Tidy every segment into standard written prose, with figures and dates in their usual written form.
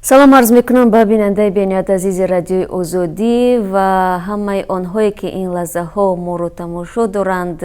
Салом арз мекунам ба бинандаи бениҳоят азизи Радиои Озодӣ ва ҳамаи онҳое, ки ин лаҳзаҳо моро тамошо доранд.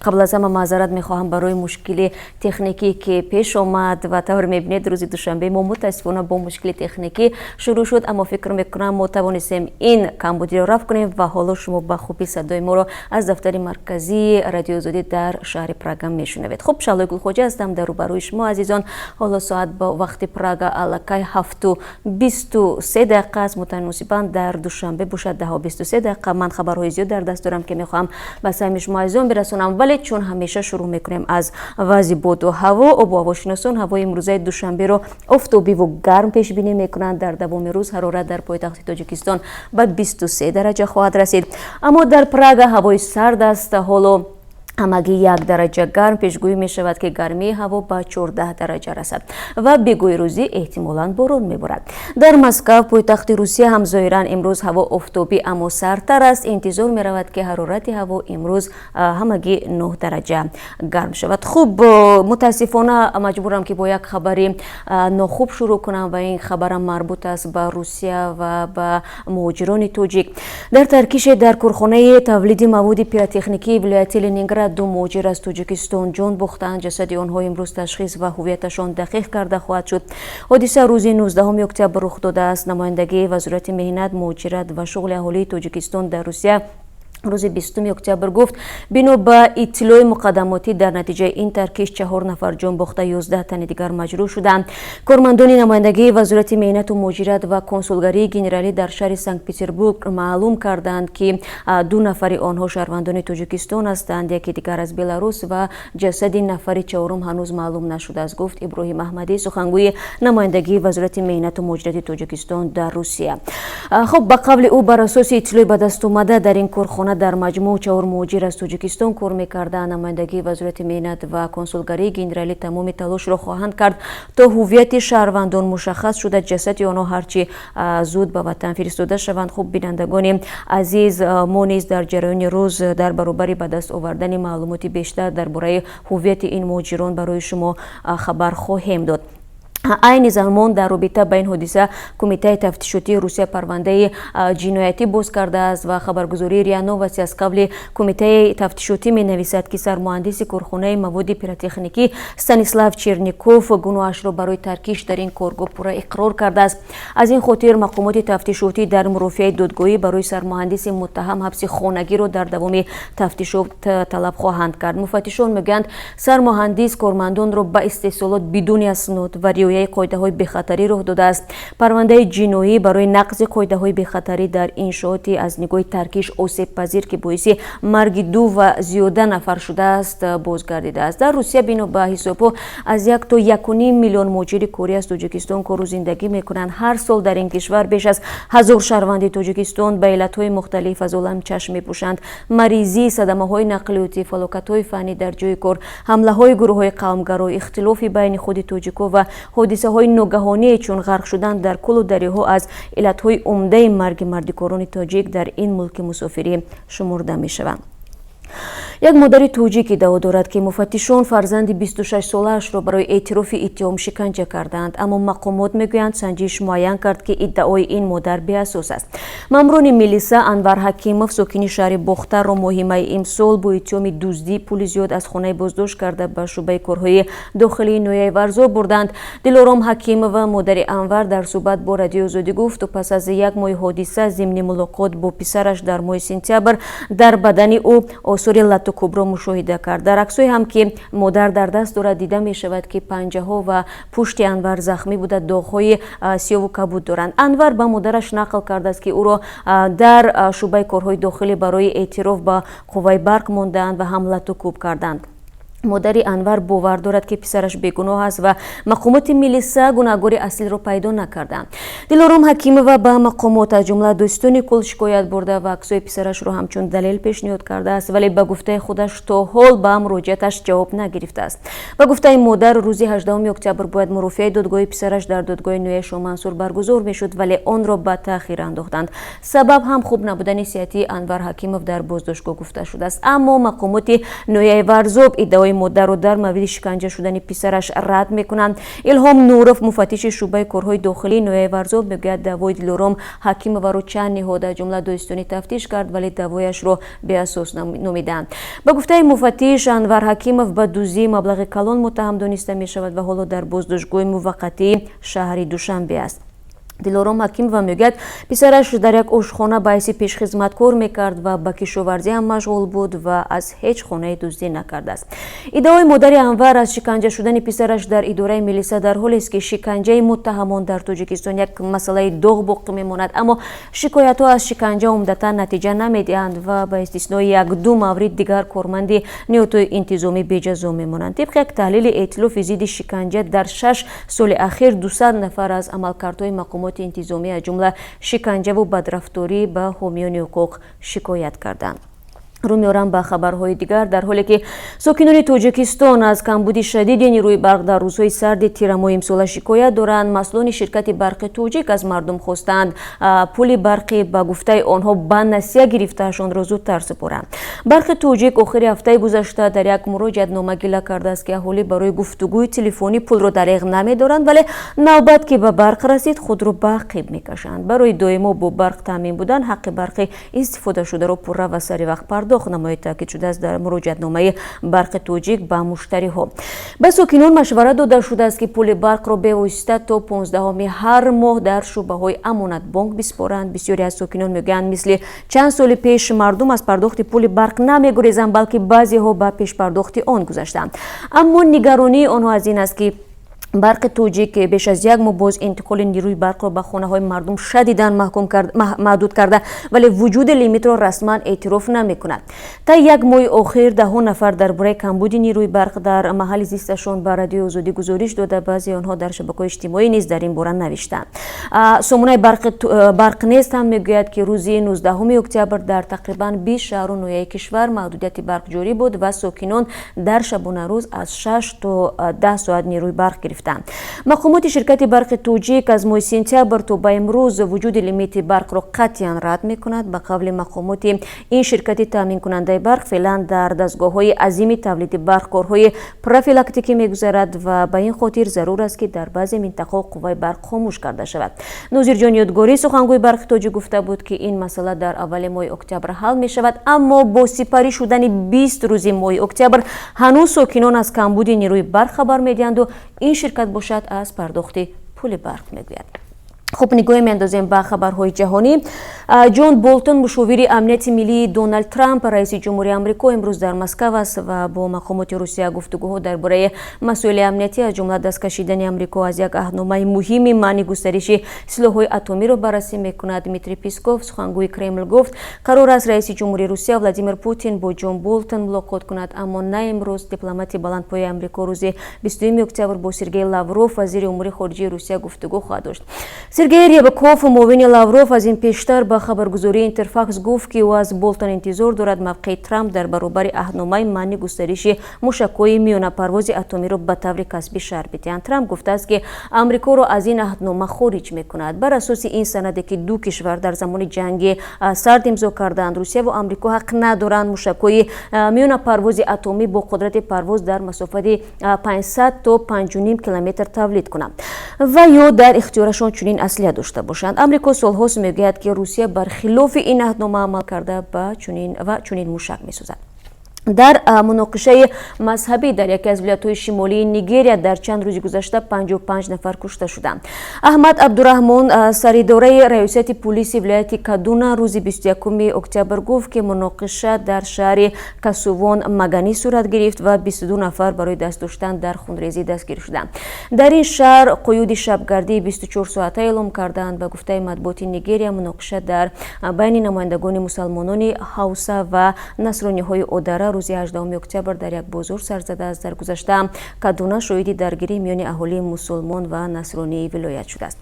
Қабл аз ҳама маъзарат мехоҳам барои мушкили техникӣ, ки пеш омад, ва тавр мебинед, рӯзи душанбе мо мутаассифона бо мушкили техникӣ шурӯъ шуд, аммо фикр мекунам, мо тавонистем ин камбудиро рафъ кунем ва ҳоло шумо ба хубӣ садои моро аз дафтари марказии Радиои Озодӣ дар шаҳри Прага мешунавед. Хуб, Шаҳлои Гулхоҷа ҳастам дар рӯбарӯи шумо азизон. Ҳоло соат ба вақти Прага аллакай 7:23 аст, мутаносибан дар Душанбе бошад 10:23. Ман хабарҳои зиёд дар даст дорам, ки мехоҳам ба самъи шумо азизон бирасонам, вале чун ҳамеша шурӯъ мекунем аз вазъи боду ҳаво. Обу ҳавошиносон ҳавои имрӯзаи Душанберо офтобиву гарм пешбинӣ мекунанд. Дар давоми рӯз ҳарорат дар пойтахти Тоҷикистон ба 23 дараҷа хоҳад расид, аммо дар Прага ҳавои сард аст. Ҳоло ҳамагӣ 1 дараҷа гарм, пешгӯӣ мешавад, ки гармии ҳаво ба 14 дараҷа расад ва бегоҳи рӯзӣ эҳтимолан борон меборад. Дар Москав, пойтахти Русия, ҳам зоҳиран имрӯз ҳаво офтобӣ, аммо сардтар аст. Интизор меравад, ки ҳарорати ҳаво имрӯз ҳамагӣ 9 дараҷа гарм шавад. Хуб, мутаассифона маҷбурам, ки бо як хабари нохуб шурӯъ кунам ва ин хабарам марбут аст ба Русия ва ба муҳоҷирони тоҷик. Дар таркише дар корхонаи тавлиди маводи пиротехникии вилояти Ленинград ду муҳоҷир аз Тоҷикистон ҷон бохтанд. Ҷасади онҳо имрӯз ташхис ва ҳуввияташон дақиқ карда хоҳад шуд. Ҳодиса рӯзи 19 октябр рух додааст. Намояндагии Вазорати меҳнат, муҳоҷират ва шуғли аҳолии Тоҷикистон дар Русия рӯзи 20 октябр гуфт, бино ба иттилои муқаддамотӣ, дар натиҷаи ин таркиш чаҳор нафар ҷон бохта, 11 тани дигар маҷрӯҳ шуданд. Кормандони намояндагии Вазорати меҳнату муҳоҷират ва консулгарии генералӣ дар шаҳри Санкт Петербург маълум карданд, ки ду нафари онҳо шаҳрвандони Тоҷикистон ҳастанд, яке дигар аз Беларус ва ҷасади нафари чаҳорум ҳанӯз маълум нашудааст, гуфт Иброҳим Аҳмадӣ, сухангӯи намояндагии Вазорати меҳнату муҳоҷирати Тоҷикистон дар Русия. Хуб, ба қавли ӯ, бар асоси иттилои ба даст омада, дар ин корхона дар маҷмӯъ чаҳор муҳоҷир аз Тоҷикистон кор мекарданд. Намояндагии Вазорати меҳнат ва консулгарии генералӣ тамоми талошро хоҳанд кард, то ҳуввияти шаҳрвандон мушаххас шуда, ҷасади онҳо ҳарчи зуд ба ватан фиристода шаванд. Хуб, бинандагони азиз, мо низ дар ҷараёни рӯз дар баробари ба даст овардани маълумоти бештар дар бораи ҳуввияти ин муҳоҷирон барои шумо хабар хоҳем дод. Айни замон дар робита ба ин ҳодиса Кумитаи тафтишотии Русия парвандаи ҷиноятӣ боз кардааст ва хабаргузории РИА Новости аз қавли Кумитаи тафтишотӣ менависад, ки сармуҳандиси корхонаи маводи пиротехникӣ Станислав Черников гуноҳашро барои таркиш дар ин коргоҳ пурра иқрор кардааст. Аз ин хотир мақомоти тафтишотӣ дар мурофиаи додгоҳӣ барои сармуҳандиси муттаҳам ҳабси хонагиро дар давоми тафтишот талаб хоҳанд кард. Муфаттишон мегӯянд, сармуҳандис кормандонро ба истеҳсолот бидуни аснод ва риояи қоидаҳои бехатарӣ роҳ додааст. Парвандаи ҷиноӣ барои нақзи қоидаҳои бехатарӣ дар иншооти аз нигоҳи таркиш осебпазир, ки боиси марги ду ва зиёда нафар шудааст, боз гардидааст. Дар Русия, бино ба ҳисобҳо, аз 1 то 1.5 миллион муҳоҷири корӣ аз Тоҷикистон кору зиндагӣ мекунанд. Ҳар сол дар ин кишвар беш аз 1000 шаҳрванди Тоҷикистон ба иллатҳои мухталиф аз олам чашм мепӯшанд: маризӣ, садамаҳои нақлиётӣ, фалокатҳои фаннӣ дар ҷои кор, ҳамлаҳои гурӯҳҳои қавмгаро, ихтилофи байни худи тоҷико ва ҳодисаҳои ногаҳоние, чун ғарқ шудан дар кӯлу дарёҳо, аз иллатҳои умдаи марги мардикорони тоҷик дар ин мулки мусофирӣ шумурда мешаванд. Як модари тоҷик иддао дорад, ки муфаттишон фарзанди 26-солаашро барои эътирофи иттиҳом шиканҷа кардаанд, аммо мақомот мегӯянд, санҷиш муайян кард, ки иддаои ин модар беасос аст. Маъмурони милиса Анвар Ҳакимов, сокини шаҳри Бохтарро, моҳи майи имсол бо иттиҳоми дуздии пули зиёд аз хонаи боздошт карда, ба шӯъбаи корҳои дохилии ноҳияи Варзоб бурданд. Дилором Ҳакимова, модари Анвар, дар суҳбат бо Радиои Озодӣ гуфт, пас аз як моҳи ҳодиса, зимни мулоқот бо писараш дар моҳи сентябр, дар бадани ӯ осори латтукӯбро мушоҳида кард. Дар аксҳое ҳам, ки модар дар даст дорад, дида мешавад, ки панҷаҳо ва пушти Анвар захмӣ буда, доғҳои сиёву кабуд доранд. Анвар ба модараш нақл кардааст, ки ӯро дар шӯъбаи корҳои дохилӣ барои эътироф ба қувваи барқ мондаанд ва ҳам латтукӯб карданд. Модари Анвар бовар дорад, ки писараш бегуноҳ аст ва мақомоти милиса гунаҳгори аслиро пайдо накарданд. Дилором Ҳакимова ба мақомот, аз ҷумла додситони кулл, шикоят бурда ва аксҳои писарашро ҳамчун далел пешниҳод кардааст, вале ба гуфтаи худаш то ҳол ба муроҷиаташ ҷавоб нагирифтааст. Ба гуфтаи модар, рӯзи 18 октябр бояд мурофиаи додгоҳи писараш дар додгоҳи ноҳияи Шоҳмансур баргузор мешуд, вале онро ба таъхир андохтанд. Сабаб ҳам хуб набудани сиҳатии Анвар Ҳакимов дар боздоштгоҳ гуфта шудааст. Аммо мақомоти ноҳияи Варзоб иддаои Модарро дар мавриди шиканҷа шудани писараш рад мекунанд. Илҳом Нуров, муфаттиши шӯъбаи корҳои дохилии ноҳияи Варзоб, мегӯяд, даъвои Дилором Ҳакимоваро чанд ниҳод, аз ҷумла додситонӣ, тафтиш кард, вале даъвояшро беасос номиданд. Ба гуфтаи муфаттиш, Анвар Ҳакимов ба дуздии маблағи калон муттаҳам дониста мешавад ва ҳоло дар боздоштгоҳи муваққатии шаҳри Душанбе аст. Дилором Ҳакимова мегӯяд, писараш дар як ошхона ба ҳайси пешхизмат кор мекард ва ба кишоварзӣ ҳам машғул буд ва аз ҳеҷ хонаи дуздӣ накардааст. Иддаои модари Анвар аз шиканҷа шудани писараш дар идораи милиса дар ҳолест, ки шиканҷаи муттаҳамон дар Тоҷикистон як масъалаи доғ боқӣ мемонад, аммо шикоятҳо аз шиканҷа умдатан натиҷа намедиҳанд ва ба истиснои як-ду маврид дигар корманди ниҳодҳои интизомӣ беҷазо мемонанд. Тибқи як таҳлили Эътилофи зидди шиканҷа, дар 6 соли ахир 200 нафар аз амалкардҳои мақомоти интизомӣ, аз ҷумла шиканҷаву бадрафторӣ, ба ҳомиёни ҳуқуқ шикоят карданд. Рӯ меорам ба хабарҳои дигар. Дар ҳоле ки сокинони Тоҷикистон аз камбуди шадиди нерӯи барқ дар рӯзҳои сарди тирамоҳи имсола шикоят доранд, масъулони ширкати Барқи Тоҷик аз мардум хостаанд, пули барқи ба гуфтаи онҳо ба насия гирифтаашонро зудтар супоранд. Барқи Тоҷик охири ҳафтаи гузашта дар як муроҷиатнома гила кардааст, ки аҳолӣ барои гуфтугӯи телефонӣ пулро дареғ намедоранд, вале навбат ки ба барқ расид, худро ба ақиб мекашанд. Барои доимо бо барқ таъмин будан ҳаққи барқи истифодашударо пурра ва сари вақт пардохт намоед, таъкид шудааст дар муроҷиатномаи Барқи Тоҷик ба муштариҳо. Ба сокинон машварат дода шудааст, ки пули барқро бевосита то 15-уми ҳар моҳ дар шӯъбаҳои Амонатбонк бисупоранд. Бисёре аз сокинон мегӯянд, мисли чанд соли пеш мардум аз пардохти пули барқ намегурезанд, балки баъзеҳо ба пешпардохти он гузаштанд. Аммо нигаронии онҳо аз ин аст, ки Барқи Тоҷик беш аз як моҳ боз интиқоли нерӯи барқро ба хонаҳои мардум шадидан маҳдуд карда, вале вуҷуди лимитро расман эътироф намекунад. Та як моҳи охир даҳҳо нафар дар бораи камбуди нерӯи барқ дар маҳалли зисташон ба Радиои Озодӣ гузориш дода, баъзеи онҳо дар шабакаҳои иҷтимоӣ низ дар ин бора навиштанд. Сомонаи Барқ нест ҳам мегӯяд, ки рӯзи 19 октябр дар тақрибан 20 шаҳру ноҳияи кишвар маҳдудияти барқ ҷорӣ буд ва сокинон дар шабонарӯз аз 6 то 10 соат нерӯи барқ гирифтанд. Мақомоти ширкати Барқи Тоҷик аз моҳи сентябр то ба имрӯз вуҷуди лимити барқро қатъиян рад мекунад. Ба қавли мақомоти ин ширкати таъминкунандаи барқ, феълан дар дастгоҳҳои азими тавлиди барқ корҳои профилактикӣ мегузарад ва ба ин хотир зарур аст, ки дар баъзе минтақаҳо қувваи барқ хомӯш карда шавад. Нозирҷон Ёдгорӣ, сухангӯи Барқи Тоҷик, гуфта буд, ки ин масъала дар аввали моҳи октябр ҳал мешавад, аммо бо сипарӣ шудани 20 рӯзи моҳи октябр ҳанӯз сокинон аз камбуди нерӯи барқ хабар медиҳанду ин ширкат бошад, аз пардохти пули барқ мегӯяд. Хуб, нигоҳе меандозем ба хабарҳои ҷаҳонӣ. Ҷон Болтон, мушовири амнияти миллии Доналд Трамп, раиси ҷумҳури Амрико, имрӯз дар Москав аст ва бо мақомоти Русия гуфтугӯҳо дар бораи масоили амниятӣ, аз ҷумла даст кашидани Амрико аз як аҳдномаи муҳими манъи густариши силоҳҳои атомиро баррасӣ мекунад. Дмитрий Песков, сухангӯи Кремл, гуфт, қарор аст раиси ҷумҳури Русия Владимир Путин бо Ҷон Болтон мулоқот кунад, аммо на имрӯз. Дипломати баландпояи Амрико рӯзи 20 октябр бо Сергей Лавров, вазири умури хориҷии Русия, гуфтугӯ хоҳад дошт. Сергей Рябков, муовини Лавров, аз ин пештар ба хабаргузории Интерфакс гуфт, ки ӯ аз Болтон интизор дорад мавқеи Трамп дар баробари аҳдномаи манъи густариши мушакҳои миёнапарвози атомиро ба таври касбӣ шарҳ бидиҳанд. Трамп гуфтааст, ки Амрикоро аз ин аҳднома хориҷ мекунад. Бар асоси ин санаде, ки ду кишвар дар замони ҷанги сард имзо кардаанд, Русия ва Амрико ҳақ надоранд мушакҳои миёнапарвози атомӣ бо қудрати парвоз дар масофати 500 то 5,5 километр тавлид кунанд ва ё дар ихтиёрашон чунин аслиҳа дошта бошанд. Амрико солҳост мегӯяд, ки Русия бар хилофи ин аҳднома амал карда ва чунин мушак месозад. Дар муноқишаи мазҳабӣ дар яке аз вилоятҳои шимолии Нигерия дар чанд рӯзи гузашта 55 нафар кушта шуданд. Аҳмад Абдураҳмон, саридораи раёсати пулиси вилояти Кадуна, рӯзи 21 октябр гуфт, ки муноқиша дар шаҳри Касувон Маганӣ сурат гирифт ва 22 нафар барои даст доштан дар хунрезӣ дастгир шуданд. Дар ин шаҳр қуюди шабгардии 24 соата эълом карданд. Ба гуфтаи матбуоти Нигерия, муноқиша дар байни намояндагони мусалмонони ҳавса ва насрониҳои одара рӯзи 18 октябр дар як бозор сар задааст. Дар гузашта Кадуна шоҳиди даргирӣ миёни аҳолии мусулмон ва насронии вилоят шудааст.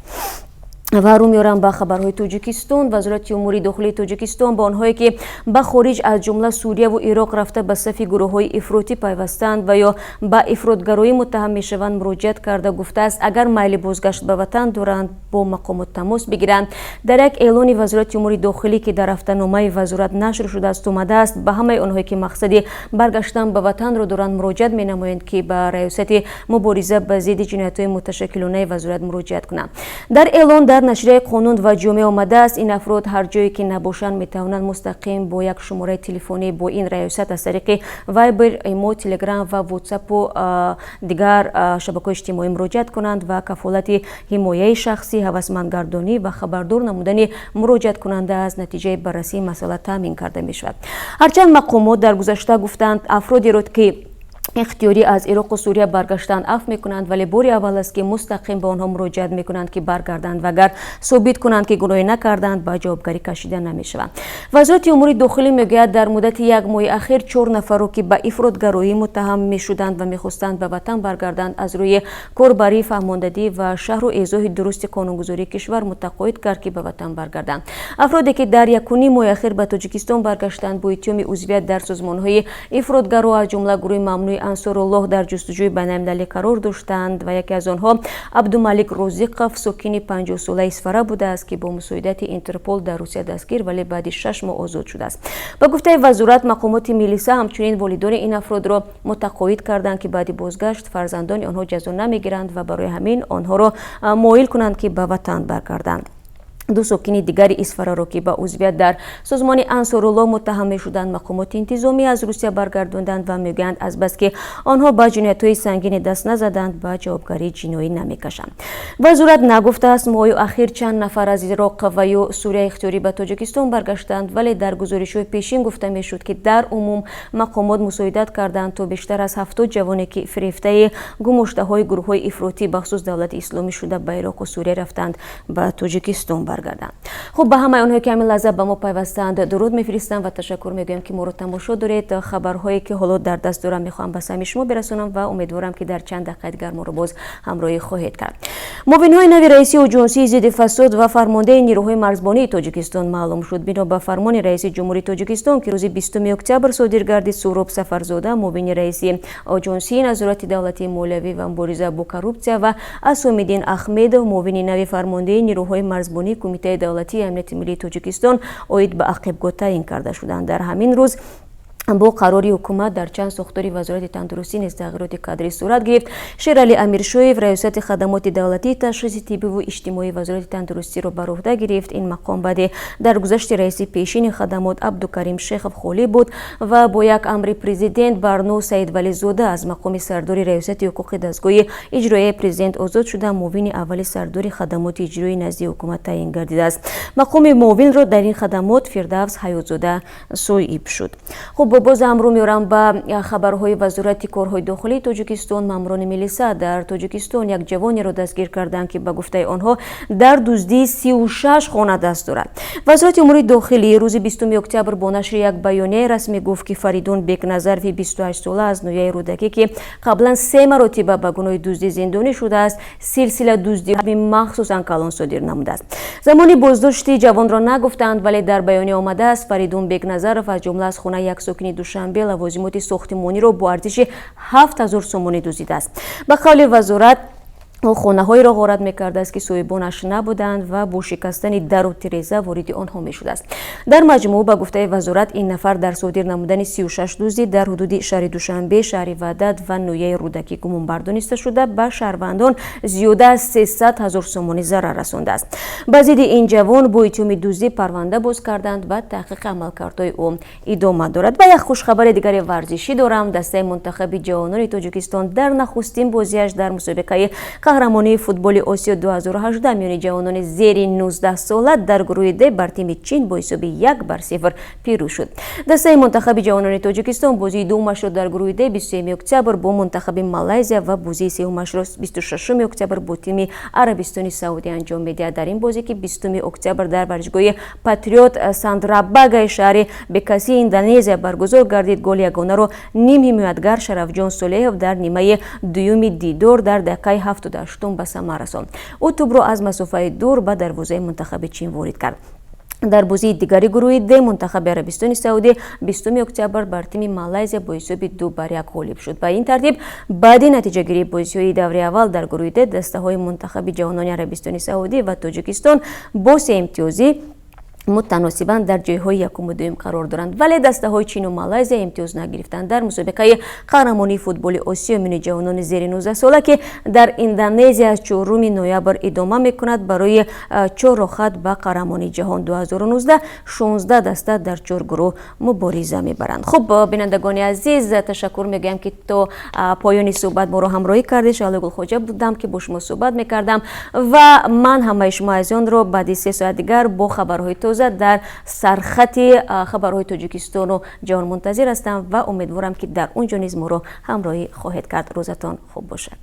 Ва рӯ меорам ба хабарҳои Тоҷикистон. Вазорати умури дохилии Тоҷикистон ба онҳое, ки ба хориҷ, аз ҷумла Сурияву Ироқ рафта, ба сафи гурӯҳҳои ифротӣ пайвастанд ва ё ба ифротгароӣ муттаҳам мешаванд, муроҷиат карда гуфтааст, агар майли бозгашт ба ватан доранд, бо мақомот тамос бигиранд. Дар як эълони Вазорати умури дохилӣ, ки дар ҳафтаномаи вазорат нашр шудааст, омадааст: ба ҳамаи онҳое, ки мақсади баргаштан ба ватанро доранд, муроҷиат менамоянд, ки ба Раёсати мубориза ба зидди ҷиноятҳои муташаккилонаи вазорат муроҷиат кунанд. Дар эълон дар нашрияи «Қонун ва ҷомеа» омадааст, ин афрод ҳар ҷое ки набошанд, метавонанд мустақим бо як шумораи телефонӣ бо ин раёсат аз тариқи Вайбер, Имо, Телеграм ва Ватсапу дигар шабакаҳои иҷтимоӣ муроҷиат кунанд ва кафолати ҳимояи шахсӣ, ҳавасмандгардонӣ ва хабардор намудани муроҷиаткунанда аз натиҷаи баррасии масъала таъмин карда мешавад. Ҳарчанд мақомот дар гузашта гуфтанд, афродеро, ки ихтиёрӣ аз Ироқу Сурия баргаштанд, афв мекунанд, вале бори аввал аст, ки мустақим ба онҳо муроҷиат мекунанд, ки баргарданд ва агар собит кунанд, ки гуноҳе накарданд, ба ҷавобгарӣ кашида намешаванд. Вазорати умури дохилӣ мегӯяд, дар муддати як моҳи ахир чор нафарро, ки ба ифротгароӣ муттаҳам мешуданд ва мехостанд ба ватан баргарданд, аз рӯи корбарии фаҳмондадӣ ва шарҳу эзоҳи дурусти қонунгузории кишвар мутақоид кард, ки ба ватан баргарданд. Афроде, ки дар якуним моҳи ахир ба Тоҷикистон баргаштанд, бо иттиҳоми узвият дар созмонҳои ифротгаро, аз ҷумла гурӯҳи мамнӯи Ансоруллоҳ, дар ҷустуҷӯи байналмилалӣ қарор доштанд ва яке аз онҳо Абдумалик Розиқов, сокини 50-солаи Исфара будааст, ки бо мусоидати Интерпол дар Русия дастгир, вале баъди 6 моҳ озод шудааст. Ба гуфтаи вазорат, мақомоти милиса ҳамчунин волидони ин афродро мутақоид карданд, ки баъди бозгашт фарзандони онҳо ҷазо намегиранд ва барои ҳамин онҳоро моил кунанд, ки ба ватан баргарданд. Ду сокини дигари Исфараро, ки ба узвият дар созмони Ансоруллоҳ муттаҳам мешуданд, мақомоти интизомӣ аз Русия баргардонданд ва мегӯянд, азбаски онҳо ба ҷиноятҳои сангине даст назаданд, ба ҷавобгарии ҷиноӣ намекашанд. Вазорат нагуфтааст, моҳи ахир чанд нафар аз Ироқ ва ё Сурия ихтиёрӣ ба Тоҷикистон баргаштанд, вале дар гузоришҳои пешин гуфта мешуд, ки дар умум мақомот мусоидат карданд, то бештар аз 70 ҷавоне, ки фирефтаи гумоштаҳои гурӯҳҳои ифротӣ, бахусус Давлати Исломӣ шуда, ба Ироқу Сурия рафтанд, ба Тоҷикистон баргарданд. Хуб, ба ҳамаи онҳое, ки ҳамин лаҳза ба мо пайвастаанд, дуруд мефиристам ва ташаккур мегӯям, ки моро тамошо доред. Хабарҳое, ки ҳоло дар даст дорам, мехоҳам ба самъи шумо бирасонам ва умедворам, ки дар чанд дақиқаи дигар моро боз ҳамроҳӣ хоҳед кард. Муовинҳои нави раиси Оҷонсии зидди фасод ва фармондеҳи нирӯҳои марзбонии Тоҷикистон маълум шуд. Бино ба фармони раиси Ҷумҳурии Тоҷикистон, ки рӯзи 20 октябр содир гардид, Суҳроб Сафарзода муовини раиси Оҷонсии назорати давлатии молиявӣ ва мубориза бо коррупсия ва Асомиддин Ахмедов муовини нави фармондеҳи нирӯҳои марзбонии Кумитаи давлатии амнияти миллии Тоҷикистон оид ба ақибгоҳ таъин карда шуданд. Дар ҳамин рӯз бо қарори ҳукумат дар чанд сохтори Вазорати тандурустӣ низ тағйироти кадрӣ сурат гирифт. Шералӣ Амиршоев Раёсати хадамоти давлатии ташхиси тиббиву иҷтимоии Вазорати тандурустиро бар уҳда гирифт. Ин мақом баъди даргузашти раиси пешини хадамот Абдукарим Шехов холӣ буд ва бо як амри президент Барно Саидвализода аз мақоми сардори Раёсати ҳуқуқи дастгоҳи иҷроияи президент озод шуда, муовини аввали сардори хадамоти иҷроии назди ҳукумат таъин гардидааст. Мақоми муовинро дар ин хадамот Фирдавс Ҳаётзода соҳиб шуд. Хуб, бозам рӯ меорам ба хабарҳои Вазорати корҳои дохилии Тоҷикистон. Маъмурони милиса дар Тоҷикистон як ҷавонеро дастгир карданд, ки ба гуфтаи онҳо дар дуздии 36 хона даст дорад. Вазорати умури дохилӣ рӯзи 20 октябр бо нашри як баёнияи расмӣ гуфт, ки Фаридун Бекназарови 28сола аз ноҳияи Рӯдакӣ, ки қаблан се маротиба ба гуноҳи дуздӣ зиндонӣ шудааст, силсила дуздӣ махсусан калон содир намудааст. Замони боздошти ҷавонро нагуфтанд, вале дар баёния омадааст, Фаридун Бекназаров аз ҷумла аз хонаи як сокини Душанбе лавозимоти сохтимониро бо арзиши 7000 сомонӣ дуздидааст. Ба қавли вазорат, ӯ хонаҳоеро ғорат мекардааст, ки соҳибонаш набуданд, ва бо шикастани дару тиреза вориди онҳо мешудааст. Дар маҷмӯъ, ба гуфтаи вазорат, ин нафар дар содир намудани 36 дуздӣ дар ҳудуди шаҳри Душанбе, шаҳри Ваҳдат ва ноҳияи Рӯдакӣ гумонбар дониста шуда, ба шаҳрвандон зиёда аз 300 ҳазор сомонӣ зарар расондааст. Ба зидди ин ҷавон бо иттиҳоми дуздӣ парванда боз карданд ва таҳқиқи амалкардҳои ӯ идома дорад. Ва як хушхабари дигари варзишӣ дорам. Дастаи мунтахаби ҷавонони Тоҷикистон дар нахустин бозиаш дар мусобиқаи қаҳрамонии футболи Осиё 2018 миёни ҷавонони зери 19 сола дар гурӯҳи Д бар тими Чин бо ҳисоби 1-0 пирӯз шуд. Дастаи мунтахаби ҷавонони Тоҷикистон бозии дуюмашро дар гурӯҳи Д 23 октябр бо мунтахаби Малайзия ва бозии сеюмашро 26 октябр бо тими Арабистони Саудӣ анҷом медиҳад. Дар ин бозӣ, ки 20 октябр дар варзишгоҳи Патриот Сандрабагаи шаҳри Бекасии Индонезия баргузор гардид, голи ягонаро нимҳимоятгар Шарафҷон Солеҳов дар нимаи дуюми дидор дар дақиқаи 78. 88-ум ба самар расонд. Ӯ тӯбро аз масофаи дур ба дарвозаи мунтахаби Чин ворид кард. Дар бозии дигари гурӯҳи Д мунтахаби Арабистони Саудӣ 20 октябр бар тими Малайзия бо ҳисоби 2-1 ғолиб шуд. Ба ин тартиб, баъди натиҷагирии бозиҳои даври аввал дар гурӯҳи Д, дастаҳои мунтахаби ҷавонони Арабистони Саудӣ ва Тоҷикистон бо сеимтиёзӣ мутаносибан дар ҷойҳои якуму дуюм қарор доранд, вале дастаҳои Чину Малайзия имтиёз нагирифтанд. Дар мусобиқаи қаҳрамонии футболи Осиё миёни ҷавонони зери 19 сола, ки дар Индонезия аз 4 ноябр идома мекунад, барои чор роҳхат ба қаҳрамонии ҷаҳон 2019 16 даста дар чор гурӯҳ мубориза мебаранд. Хуб, бинандагони азиз, ташаккур мегӯям, ки то поёни суҳбат моро ҳамроҳӣ кардед. Шаҳло Гулхоҷа будам, ки бо шумо суҳбат мекардам, ва ман ҳамаи шумо азизонро баъди 3 соат дигар бо хабарҳои тоза дар сархати хабарҳои Тоҷикистону ҷаҳон мунтазир ҳастам ва умедворам, ки дар он ҷо низ моро ҳамроҳӣ хоҳед кард. Рӯзатон хуб бошад.